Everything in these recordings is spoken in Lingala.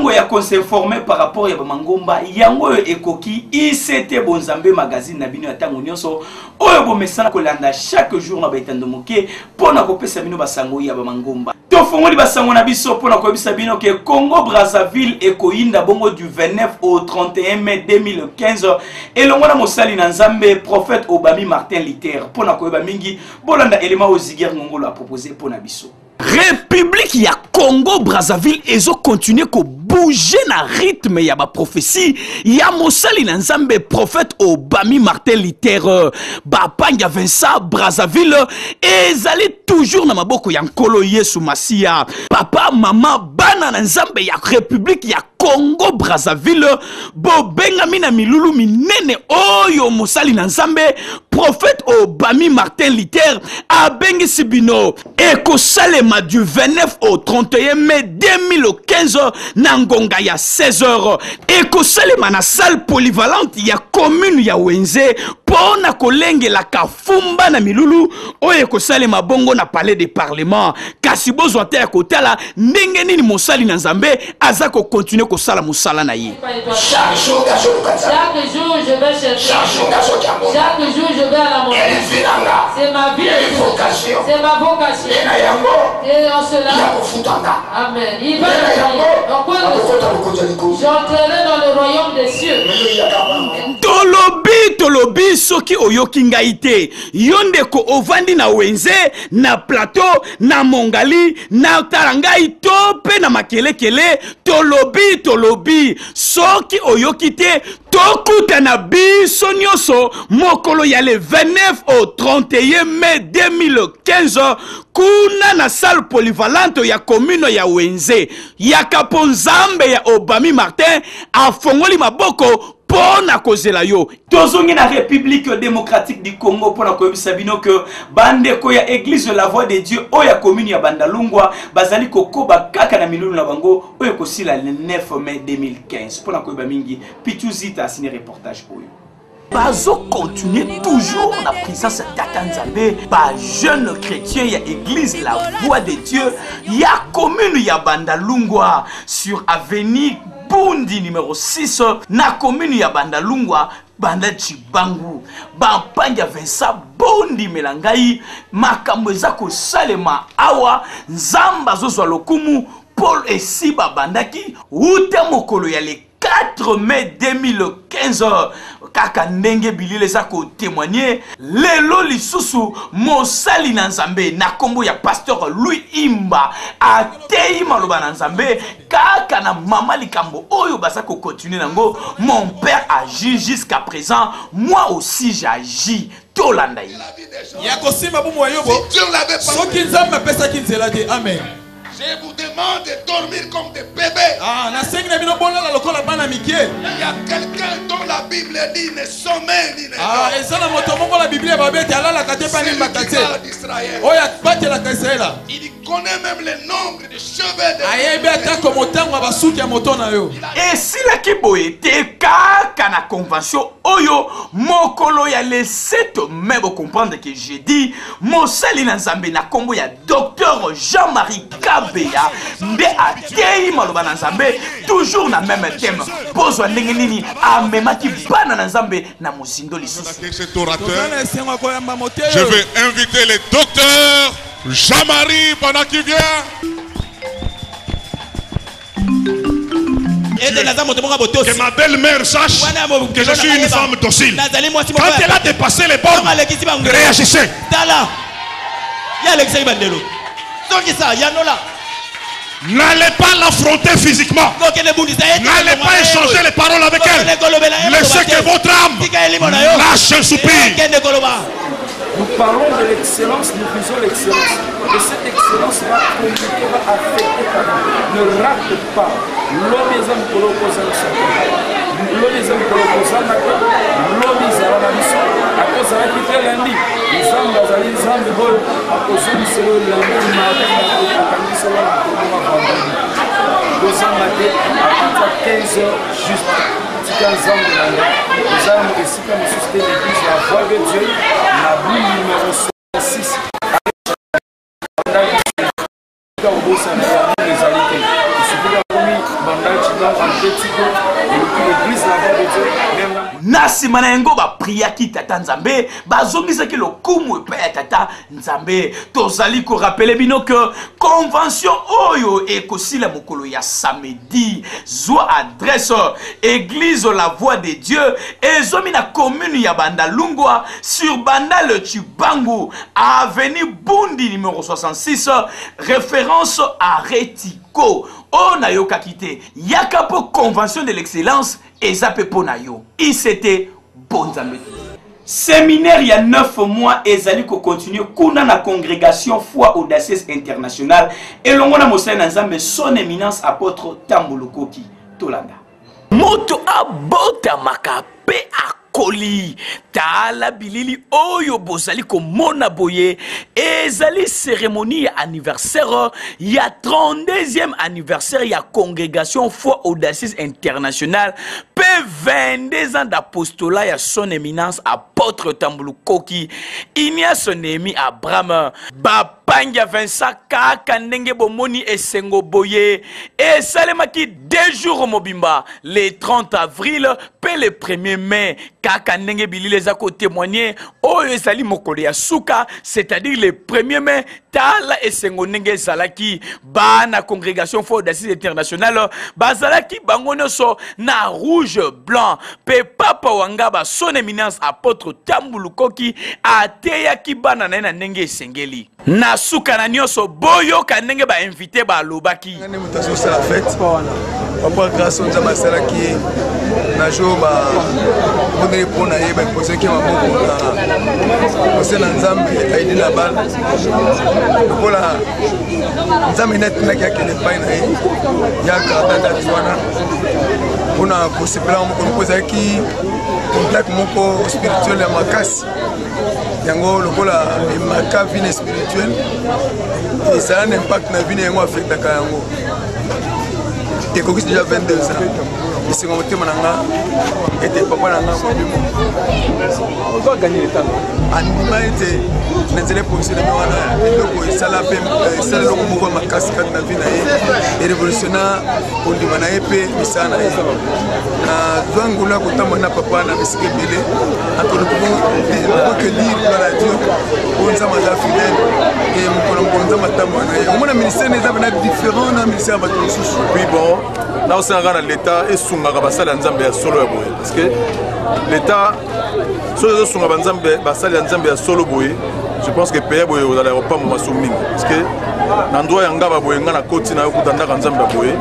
Tango ya ko s'informer par rapport ya ba mangomba yango oyo ekoki ICT Bonzambe magazine na bino ya tango nyonso oyo bomesana kolanda chaque jour na ba etando moke mpo na kopesa bino basango ya ba mangomba. Tofongoli basango na biso mpo na koyebisa bino ke Congo Brazzaville ekoyinda bongo du 29 au 31 mai 2015 elongo na mosali na Nzambe prophète Obami Martin Luther. Mpo na koyeba mingi bolanda elema oyo Ziger Ngongolo a propose mpo na biso. République ya Congo Brazzaville ezo continuer ko bouger na rythme ya ba prophétie ya mosali na Nzambe prophète Obami Martin Luther. Bapangi ya Vincent Brazzaville ezali toujours na maboko ya Nkolo Yesu Masiya. Papa, mama, bana na Nzambe ya République ya Congo Brazzaville bobengami na milulu minene oyo mosali na Nzambe prophète Obami Martin Luther abengisi bino. Ekosalema du 29 au 31 mai 2015 na ngonga ya 16h. Ekosalema na salle polyvalente ya commune ya Wenze mpo na kolengela kafumba na milulu oyo ekosalema bongo na palais de parlement. Kasi bozwa te ya kotala ndenge nini mosali na Nzambe aza ko continuer kosala mosala na ye. Chaque jour, Chaque jour, je vais chercher. Chaque jour, Chaque jour, je vais à la montagne. C'est ma vie. C'est ma vocation. Et en cela, Amen. Il va me payer. Donc, quoi J'entrerai dans le royaume des cieux. Tolobi, tolobi, soki oyoki ngai te. Yo ndeko ovandi na wenze, na plateau, na mongali, na tala ngai to pe na makelekele. Tolobi, tolobi, soki oyoki te, tokutana biso nyonso mokolo ya le 29 au 31 mai 2015 kuna na salle polyvalente ya commune ya Wenze. Yaka po Nzambe ya Obami Martin afongoli maboko mpo na kozela yo. Tozongi na République démocratique du Congo mpo na koyebisa bino ke bandeko ya Église la Voix de Dieu oyo ya commune ya Bandalungwa bazali kokoba kaka na milulu na bango oyo ekosila le 9 mai 2015. Mpo na koyeba mingi, Pichu Zita asini reportage oyo. Bazo continuer toujours na présence ya Tata Nzambe, ba jeunes chrétiens ya Église la Voix de Dieu ya commune ya Bandalungwa sur avenue Bundi numéro 6 na commune ya Bandalungwa banda Tshibangu. Ba mpangi ya Vincent bondimela ngai makambo eza kosalema awa, Nzambe azozwa lokumu. Paul esi babandaki wuta mokolo ya le 4 mai 2015 kaka ndenge bilili eza kotémoigner lelo lisusu mosali na Nzambe na kombo ya pasteur Louis Imba ateyi maloba na Nzambe kaka na mama likambo oyo baza kocontinue nango. Mon père agit jusqu'à présent, moi aussi j'agis. Tolanda ye. Ya kosimba bomoi ya Yobo. Si Dieu l'avait pas Soki Nzambe apesaki nzela te. Amen. Je vous demande de dormir comme des bébés. Ah, nasengi na bino bolala lokola bana mike. Il y a quelqu'un dont la Bible dit ne sommeille ni ne Ah, dort. eza na moto moko na Biblia babeti alalaka te mpe C'est lui alimbaka qui te. garde Israël. Oyo abatelaka Israela. Il connaît même le nombre de cheveux de Ayebi atako motango ya basuki ya moto na yo. Esilaki boye te kaka na convention oyo mokolo ya le 7 mai, bo comprendre que jeudi mosali na Nzambe na kombo ya docteur Jean-Marie Kabeya nde ateyi maloba na Nzambe toujours na même thème. Bozwa ndenge nini amemaki bana na Nzambe na mozindo lisusu. Cet orateur, Toza na esengo ya koyamba moteyo. je vais inviter le docteur Jean-Marie pendant qu'il vient. Que ma belle-mère sache que je suis une femme docile. Quand elle a dépassé les bornes, réagissez. N'allez pas l'affronter physiquement. N'allez pas échanger les paroles avec elle. Laissez que votre âme lâche un soupir. Nous parlons de l'excellence, nous visons l'excellence. Et cette excellence va communiquer, va affecter ta vie. Ne rate pas. L'homme est un L'homme est un L'homme est un À cause de la quitter lundi, les hommes bazali nzambe oyo akozongisela yo lundi, mardi, mercredi, akangisela yo mokolo moko vendredi. Kozanga te à partir ya 15 heures juste. Tika nzambe na yo. Eza esika mosusu te, l'église la voix de Dieu na boule numéro 6. Kobosana yango ezali te. Esukeli akomi Bandal Tshibangu, Entrée Tigo, eleki église la voix de Dieu. Na nsima na yango bapriaki Tata Nzambe, bazongisaki lokumu epai ya Tata Nzambe. Tozali korapele bino ke convention oyo ekosila mokolo ya samedi. Zwa adresse: église la voix de Dieu, ezwami na commune ya Bandalungwa, sur Bandal Tshibangu, avenue Bundi numéro 66, référence Aretiko. Oyo nayokaki te, yaka mpo convention de l'excellence eza mpe mpo na yo. ICT Bonzambe. Séminaire ya 9 mois ezali kocontinue kuna na congrégation Foi Audacieuse Internationale, elongo na mosali na Nzambe, son éminence apôtre Tambo Lukoki. Tolanda. Moto abotamaka mpe akoli. Tala bilili oyo bozali komona boye, ezali cérémonie ya anniversaire ya 32e anniversaire ya congrégation Foi Audacieuse Internationale mpe 22 ans d'apostolat ya son éminence apôtre Tambulu Koki Ignace Néhémie Abraham. Bapangi ya Vincent, kaka ndenge bomoni esengo boye, esalemaki 2 jours mobimba, le 30 avril mpe le 1er mai. Kaka ndenge bilili eza kotémoigne, oyo ezali mokolo ya suka, c'est-à-dire le 1er mai. Tala esengo ndenge ezalaki. Bana congrégation Foi Audacieuse Internationale bazalaki bango nyonso na rouge blanc, mpe papa wanga, son éminence apôtre Tambu Lukoki, ateyaki bana na ye na ndenge esengeli. Na suka na nyonso, boyoka ndenge bainvité balobaki. Nde moto azosala fête, papa, grâce oyo Nzambe asalaki ye na jour babondeli mpo na ye, baimposaki maboko na kose na Nzambe aidi na bala, lokola Nzambe nde atindaki akende epai na ye, ya garda date wana mpona kosepela mokolo, mpo ezalaki contact moko spirituel ya makasi. Yango lokola emaka vie na spirituel, ezala na impact na vie na yango, afetaka yango, ekokisi déjà 22 ans. Esengo motema na nga ete papa na nga molimo andima ete na nzela eposition na wana, eloko esala mpe esala eloko moko ya makasi kati na vie na ye, erévolutionna kondima na ye mpe misala na ye. Nazwa ngolu ya kotambola na papa na bisika ebele. Que dire, gloire à Dieu oyo Nzambe aza fidèle e mokolo mokolo Nzambe atambola na ye. Omona ministère na eza pena différent na ministère ya bato mosusu. Puis bon, naosalaka na l'état esungaka basali ya Nzambe ya solo ya boye, parce que l'état soki ezosunga banzambe, basali ya Nzambe ya solo boye, je pense que pays boye ozala ya kopambo masumu mingi, parce que na endroit ya Ngaba boye, nga na koti na yo kuta ndaka Nzambe ya boye,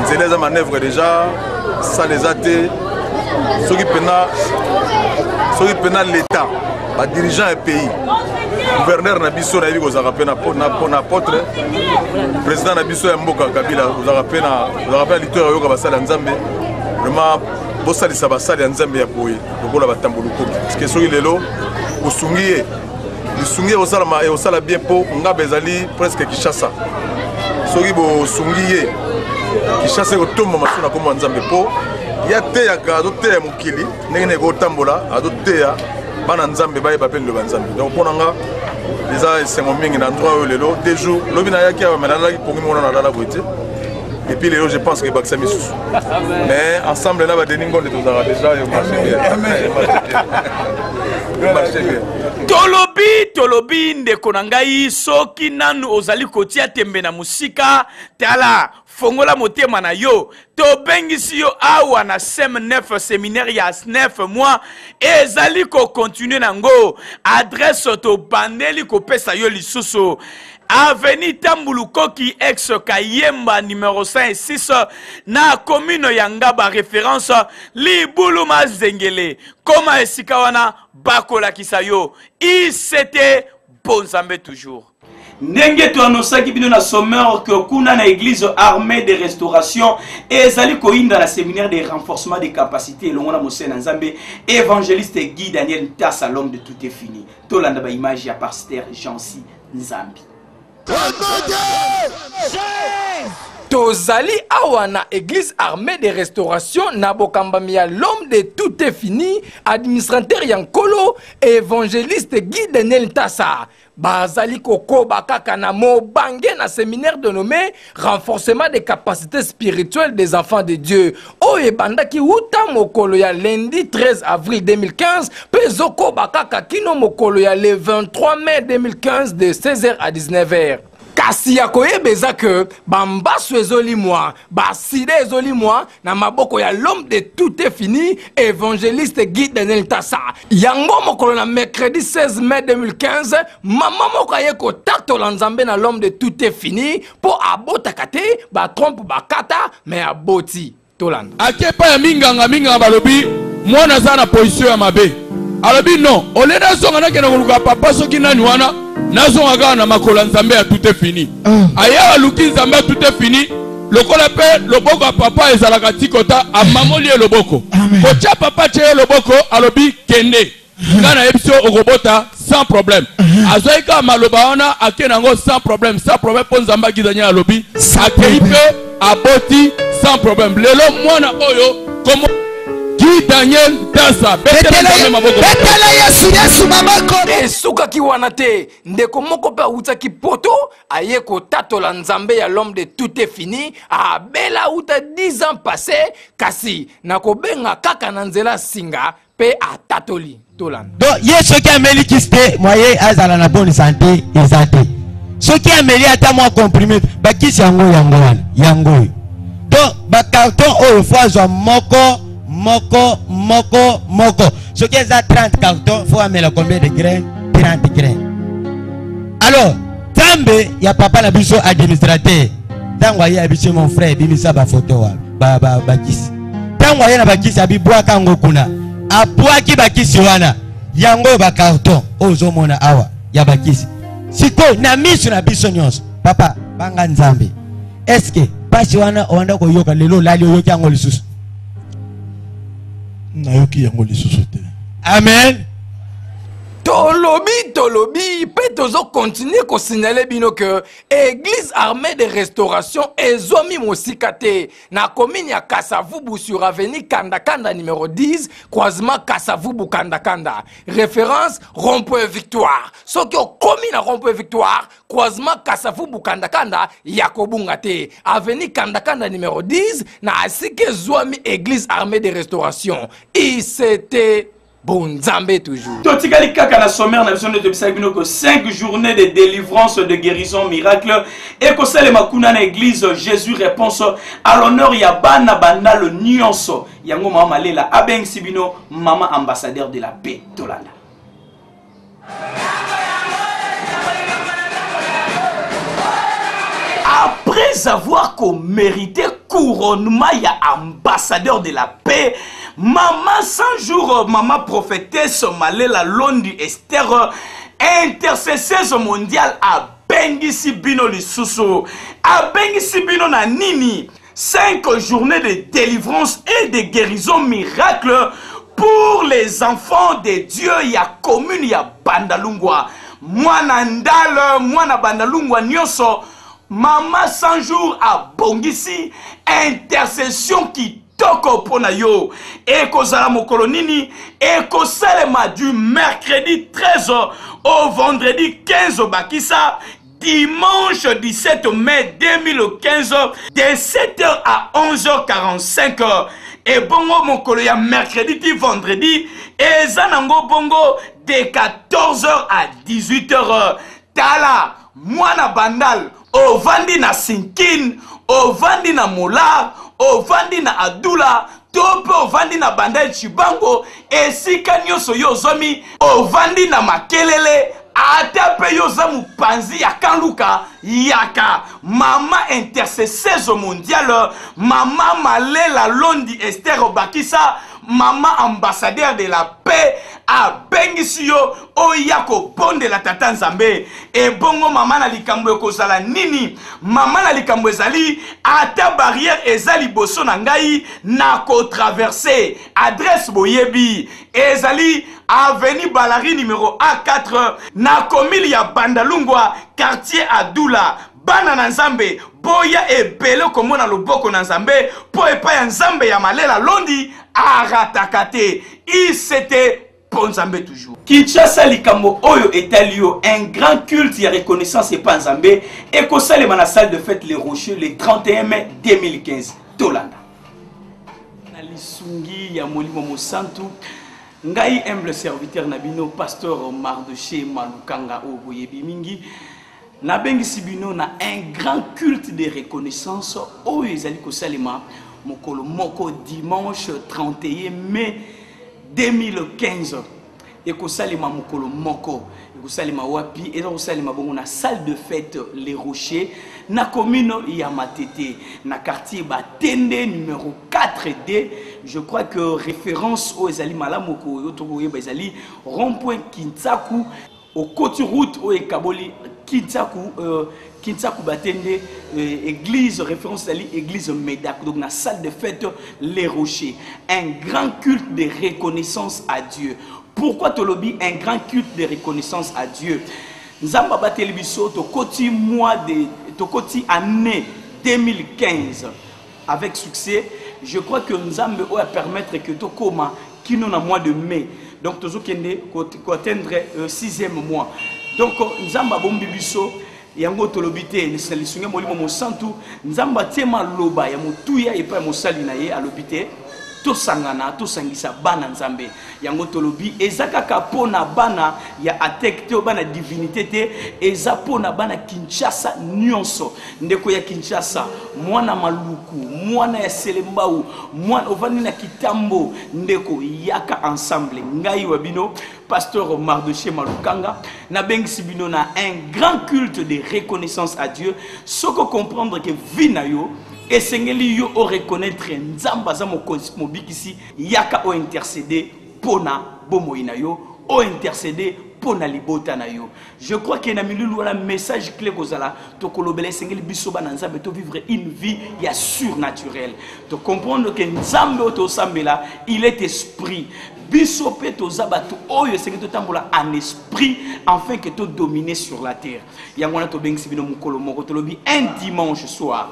nzela eza manœuvre déjà, sale eza te. Soki mpena l'état, badirigeant ya pays, gouverneur na biso, nayebi kozalaka mpe na apôtre, président na biso ya mboka Kabila, ozalaka mpe na liteur oyoka basali ya Nzambe. Vraiment, bosalisa basali ya Nzambe ya boye lokola batambolukoki, parce que soki lelo osungi ye, lisungi ekosalama, ekosala bien, mpo Ngaba ezali presque Kinshasa. Soki bosungi ye, Kinshasa ekotombama so na kombo ya Nzambe, mpo ye ateyaka, azoteya mokili ndenge nini ekotambola, azoteya bana Nzambe bayeba mpe liloba Nzambe. Donc mpo na nga eza esengo mingi na endroit oyo lelo, 2 jours. Lobi nayaki awa, me nalalaki pongi mona, nalala boye te. Et puis lelo, je pense que bakisa misusu, mais ensemble na badeni ngonde tozalaka déjà, yo marché bien, marché bien. Tolobi, tolobi, ndeko na ngai, soki nanu ozali kotia tembe na mosika, tala, fongola motema na yo. Tobengisi yo awa na sem 9, séminaire ya 9 mois ezali kokontinue nango. Adresse tobandeli kopesa yo lisusu: avenue Tambulu Koki, ex Kayemba, numéro 106, na commune ya Ngaba, référence Libulu Mazengele. Koma esika wana, bakolakisa yo. ICT Bonzambe toujours. Ndenge toanosaki bino na sommaire que kuna na église armée de restauration ezali koyinda na séminaire de renforcement des capacités, elongo na mosali na Nzambe, évangéliste Guy Daniel Ntasa, l'homme de tout est fini. Tolanda baimage ya pasteur Jansi Nzambi. Tozali awa na église armée de restauration na bokambami ya l'homme de tout est fini, administrateur ya Nkolo, évangéliste Guy Daniel Ntasa. Bazali kokoba kaka na mobange na seminaire denommé Renforcement des capacités spirituelles des enfants de Dieu oyo ebandaki wuta mokolo ya lundi 13 avril 2015 mpe ezokoba kaka kino mokolo ya le 23 mai 2015 de 16h à 19h. Kasi ya koyeba eza ke bambasu ezolimwa, basida ezolimwa na maboko ya l'homme de tout est fini, évangéliste Guy Daniel Ntasa. Yango mokolo na mercredi 16 mai 2015, mama moko aye kotatola Nzambe na l'homme de tout est fini mpo abotaka te, batrompe bakata, mais aboti. Tolanda. Ake epai ya minganga, minganga balobi mwana aza na position ya mabe. Alobi non, olie nazonga nakende koluka papa soki nani wana, nazonga kaka na makolo ya Nzambe ya tout est fini. Aye aluki Nzambe ya tout est fini, lokola mpe loboko ya papa ezalaka tikota, amamoli ye loboko. Kotia papa atie ye loboko, alobi kende. Nga nayebisi yo okobota sans problème. Azwaki kaka maloba wana ake na yango sans problème, sans problème mpo Nzambe akizanye alobi akei mpe aboti sans problème. Lelo mwana oyo komo Guy Daniel Ntasa, betela Nzambe maboko. Betela Yesu, Yesu maboko. Esukaki wana te, ndeko moko mpe awutaki poto aye kotatola Nzambe ya l'homme de tout est fini, abela wuta 10 ans passé, kasi nakobenga kaka na nzela singa mpe atatoli. Tolanda. Donc ye soki ameli kisi te, moyen azala na bonne santé eza te. Soki ameli ata mwa comprime, bakisi yango yango wana yango oyo. Donc ba carton oyo faut azwa moko moko moko moko. Soki eza 30 carton, faut amela combien de grains? 30 grains. Alors Nzambe ya papa na biso administrateur, ntango aye abiso mon frère, bimisa ba photo wana, bakisi. Ntango aye na bakisi abibwaka yango kuna, abwaki bakisi wana yango oyo ba carton oyo ozomona awa ya bakisi. Sikoyo na miso na biso nyonso, papa banga Nzambe, eske pasi wana owanda koyoka lelo olali oyoki yango lisusu? Nayoki yango lisusu te. Amen. Tolobi, tolobi pe tozo continuer ko signaler bino que église armée de restauration ezwami mosika te na commune ya Kasavubu sur avenue Kanda Kanda numéro 10 croisement Kasavubu Kanda Kanda, référence rond-point Victoire. Soki okomi na rond-point Victoire croisement Kasavubu Kanda Kanda ya kobunga te, avenue Kanda Kanda numéro 10 na asike ezwami église armée de restauration ICT. Bonzambe toujours. Totikali kaka na sommaire na biso nde toyebisaki bino que 5 journées de délivrance, de guérison, miracle ekosalema kuna na église Jésus réponse à l'honneur ya bana bandalo nyonso. Yango mama Malela abengisi bino mama ambassadeur de la paix. Tolanda. Après avoir mérité couronnement ya ambassadeur de la paix, maman 100 jours, maman prophétesse Malela Londi Esther, intercesseuse mondiale, abengisi bino lisusu. Abengisi bino na nini? 5 journées de délivrance et de guérison miracle pour les enfants de Dieu ya commune ya Bandalungwa. Mwana Ndal, mwana Bandalungwa nyonso, mama 100 jours abongisi intercession kitoko mpo na yo. Ekozala mokolo nini? Ekosalema du mercredi 13 au vendredi 15 bakisa dimanche 17 mai 2015 de sept heures à onze heures quarante-cinq. Ebongo mokolo ya mercredi ti vendredi eza nango bongo de quatorze heures à dix-huit heures. Tala mwana Bandal, ovandi na Sinkin, ovandi na Molar, ovandi na Adula, to mpe ovandi na Bandal Tshibango, esika nyonso yo ozwami, ovandi na Makelele, ata mpe yo oza mopanzi ya Kanluka, yaka mama intercesseuse mondiale, mama Malela Londi Esther Obakisa, mama ambassadeur de la paix, abengisi yo oya kobondela tata Nzambe. Ebongo mama na likambo ekozala nini? Mama na likambo ezali ata barrière eza liboso na ngai na kotraverse. Adresse boyebi ezali avenue Balari numéro A4 na commune ya Bandalungwa, quartier Adula. Bana na Nzambe boya ebele komona loboko na Nzambe, po epai ya Nzambe ya Malela Londi arataka te. ICT. Mpo Nzambe toujours. Kinshasa likambo oyo etali yo un grand culte ya reconnaissance epa Nzambe ekosalema na salle de fête Les Rochers le 31 mai 2015. Tolanda. Na lisungi ya Molimo Mosantu ngai humble serviteur na bino pasteur Mardoché Malukanga oyo boyebi mingi nabengisi bino na un grand culte de reconnaissance oyo ezali kosalema mokolo moko dimanche 31 mai 2015 ekosalema mokolo moko ekosalema wapi eza kosalema bongo na salle de fête les rochers na commune ya matete na quartier batende numéro 4d je crois que référence oyo ezali malamu oyo tokoyeba ezali rond point kintsaku okoti route oyo ekaboli kintsaku euh, kintsaku batende euh, église référence ezali église medak donc na salle de fête les rochers un grand culte de reconnaissance à dieu pourquoi tolobi un grand culte de reconnaissance à dieu nzambe abateli biso tokoti mois de tokoti année 2015 avec succès je crois que nzambe oyo apermettre que tokoma kino na mois de mai donc tozokende koatteindre euh, sixième mois donc nzambe abombi biso yango tolobi te na lisungi ya molimo mosantu nzambe atie maloba ya motuya epai ya mosali na ye alobi te tosangana tosangisa bana nzambe yango tolobi eza kaka mpo na bana ya atek te bana divinité te eza mpo na bana kinshasa nyonso ndeko ya kinshasa mwana maluku mwana ya selembau mwana ovandi na kitambo ndeko yaka ensemble ngai wa bino pasteur mardoche malukanga nabengisi bino na un grand culte de reconnaissance à dieu soko comprendre que vie na yo esengeli yo oreconnaitre nzambe aza mokonzi mobikisi yaka ointercede mpo na bomoi na yo ointercede mpo na libota na yo je crois que na milulu wana message clé kozala tokolobela esengeli biso bana nzambe to vivre une vie ya surnaturel to comprendre que nzambe oyo tosambela il est esprit biso mpe toza bato oyo esengeli totambola en esprit enfin que todominer sur la terre yango wana tobengisi bino mokolo moko tolobi un dimanche soir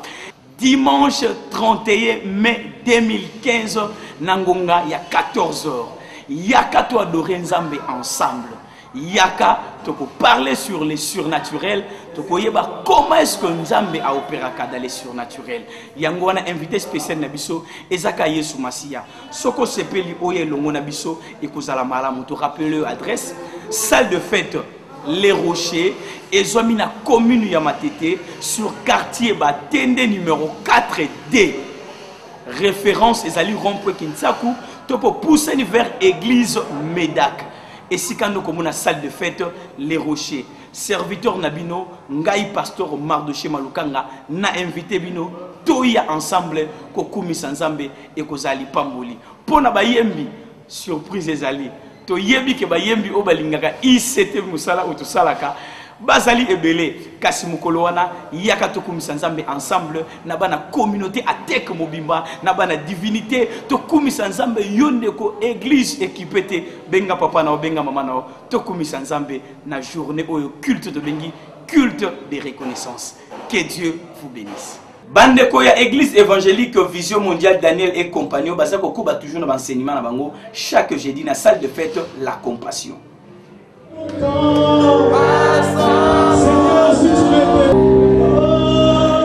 dimanche 31 mai 2015 na ngonga ya 14 heures yaka to adore nzambe ensemble yaka tokoparle sur le surnaturel tokoyeba comment est ce que nzambe aopéraka dans le surnaturel yango wana invité spécial na biso ezaka yesu masiya soki osepeli oyo elongo na biso ekozala malamu torappele adresse salle de fête les rochers ezwami na commune ya matete sur quartier batende numéro 4d référence ezali rond-point kinsaku to popusani vers église medak esika nde okomona salle de fête les rochers serviteur na bino ngai pasteur mardoche malukanga na invité bino toya ensemble kokumisa nzambe ekozala lipamboli mpo na bayembi surprise ezali toyebi ke bayembi oyo balingaka ict mosala oyo tosalaka bazali ebele kasi mokolo wana yaka tokumisa nzambe ensemble na bana communauté atek mobimba na bana divinité tokumisa nzambe yo ndeko église ekipe te benga papa na yo benga mama na yo tokumisa nzambe na journée oyo culte tobengi culte de reconnaissance que dieu vous bénisse bandeko ya église évangélique vision mondiale daniel et compagnon baza kokoba toujours na baenseignement na bango chaque jeudi na salle de fête la compassion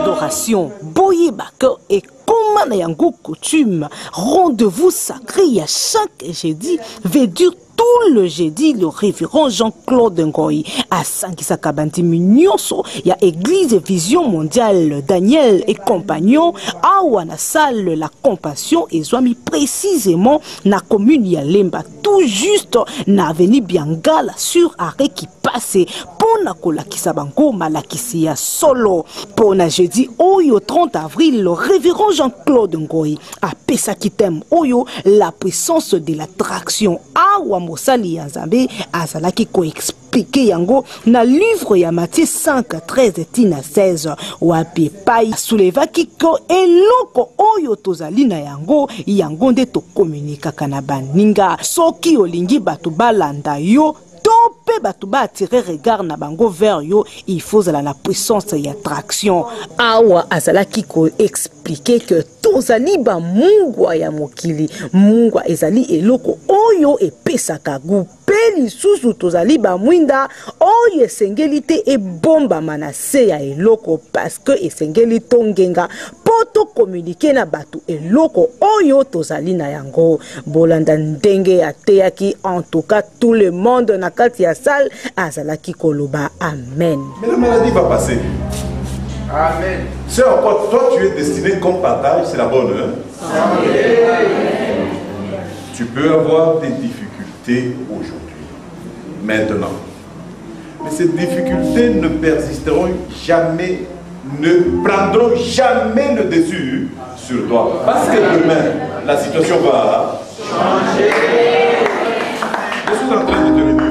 Adoration boyebaka ekoma na yango coutume rendez-vous sacré ya chaque jeudi veut dire tout le jeudi le révérend Jean-Claude Ngoy asangisaka bandimi nyonso ya église vision mondiale Daniel et compagnon awa na salle la compassion ezwami précisément na commune ya Lemba tout juste na avenue Biangala sur arrêt qui passe mpo na kolakisa bango malakisi ya solo mpo na jeudi oyo 30 avril le révérend Jean-Claude Ngoy apesaki thème oyo la puissance de l'attraction awa mosali ya Nzambe azalaki koexplike yango na livre ya Matthieu 5 13 ti na 16 wapi epai asoulevaki ko eloko oyo tozali na yango yango nde tokomunikaka na baninga soki olingi bato balanda yo to mpe mpe bato ba attirer regard na bango vers yo, il faut ozala na puissance ya attraction. Awa azalaki ko expliquer que tozali ba mungwa ya mokili. Mungwa ezali eloko oyo epesaka gout mpe lisusu tozali ba mwinda oyo esengeli te ebombama na se ya eloko parce que esengeli tongenga mpo to communiquer na bato eloko oyo tozali na yango. Bolanda ndenge ateyaki, en tout cas tout le monde na kati ya salle azalaki koloba amen. Mais la maladie va passer. Amen. Ce à quoi toi tu es destiné comme partage, c'est la bonne. Hein? Amen. Tu peux avoir des difficultés aujourd'hui, maintenant. Mais ces difficultés ne persisteront jamais, ne prendront jamais le dessus sur toi. Parce que demain, la situation va changer. Je suis en train de te le dire.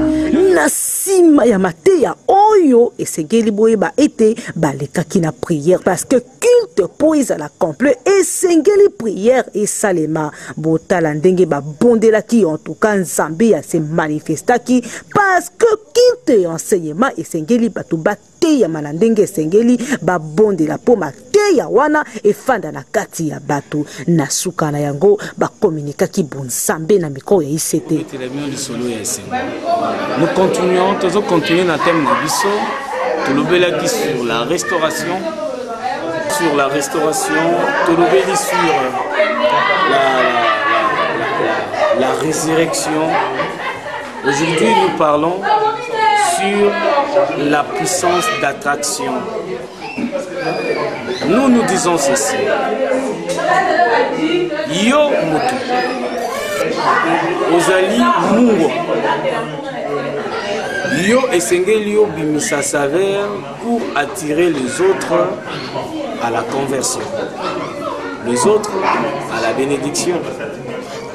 Na nsima ya mateya oyo esengeli boyeba ete balekaki na prière parce que culte mpo ezala complet esengeli prière esalema. Botala ndenge babondelaki, en tout cas Nzambe ya se manifestaki parce que culte ya enseignement esengeli bato bateyama na ndenge esengeli, babondela mpo mateya wana efanda na kati ya bato. Na suka na yango bakominikaki bonzambe na mikro ya ICT. Tobetela bino lisolo ya esengo. Nous continuons, tozo continuer na thème na biso. Tolobelaki sur la restauration, sur la restauration, tolobeli sur la résurrection. Aujourd'hui, nous parlons sur la puissance d'attraction. Nous, nous disons ceci. Yo moto ozali mungwa, yo esengeli yo bimisa saveur pour attirer les autres à la conversion, les autres à la bénédiction.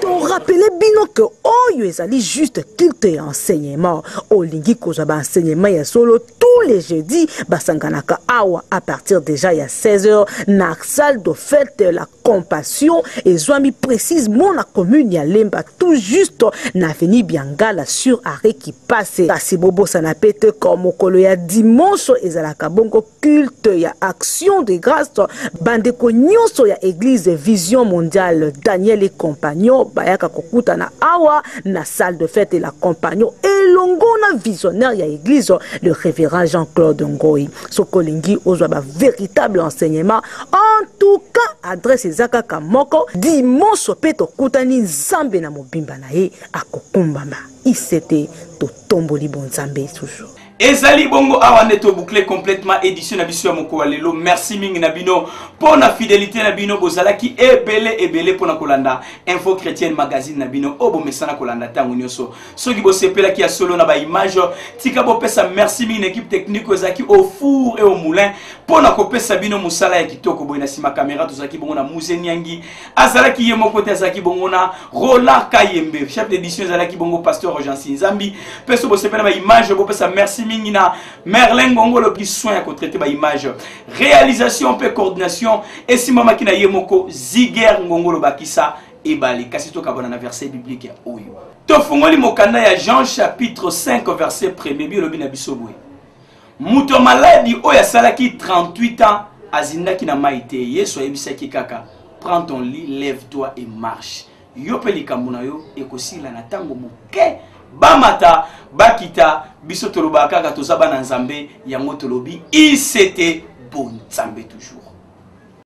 Torapele bino ke oyo ezali juste culte ya enseignement. Olingi kozwa ba enseignement ya solo, tous les jeudis basanganaka awa à partir déjà ya 16h na salle de fête la Compassion, ezwami précisément na commune ya Lemba, tout juste na avenue Biangala sur arrêt qui passe. Kasi bobosana pe te ko mokolo ya dimanche ezalaka bongo culte ya action de grâce. Bandeko nyonso ya église Vision Mondiale Daniel et compagnon bayaka kokutana awa na salle de fête et la compagnon elongo na visionnaire ya église le révérend Jean-Claude Ngoyi. Soki olingi ozwa ba véritable enseignement, en tout cas adresse eza kaka moko. Dimanche pe tokutani, Nzambe na mobimba na ye akokumbama. ICT totomboli bonzambe toujours. Ezali bongo awa nde to boucler complètement édition na biso ya mokolo ya lelo. Merci mingi na bino mpo na fidélité na bino, bozalaki ebele ebele mpo na kolanda Info Chrétienne magazine na bino oyo bomesana kolanda ntango nyonso. Soki bosepelaki ya solo na ba image, tika bopesa merci mingi na équipe technique oyo ezalaki au four et au moulin mpo na kopesa bino mosala ya kitoko boye. Na nsima caméra tozalaki bongo na Muze Niangi, azalaki ye moko te, azalaki bongo na Roland Kayembe, chef d'édition ezalaki bongo pasteur Roger Nzambi. Mpe so bosepela ba image, bopesa merci mingi na Merlin Ngongolo ki soin ya kotraite ba image, réalisation mpe coordination esimbamaki na ye moko Ziger Ngongolo bakisa ebale. Kasi tokabwana na verset biblique ya oyo tofungoli mokanda ya Jean chapitre 5 verset 1er. Biolobi na biso boye: moto ya maladi oyo asalaki 38 ans azindaki na mai te, Yesu ayebisaki kaka: prends ton lit, lève-toi et marche. Yo mpe likambo na yo ekosila na ntango moke. Bamata bakita, biso tolobaka kaka toza bana Nzambe, yango tolobi ICT bonzambe toujours.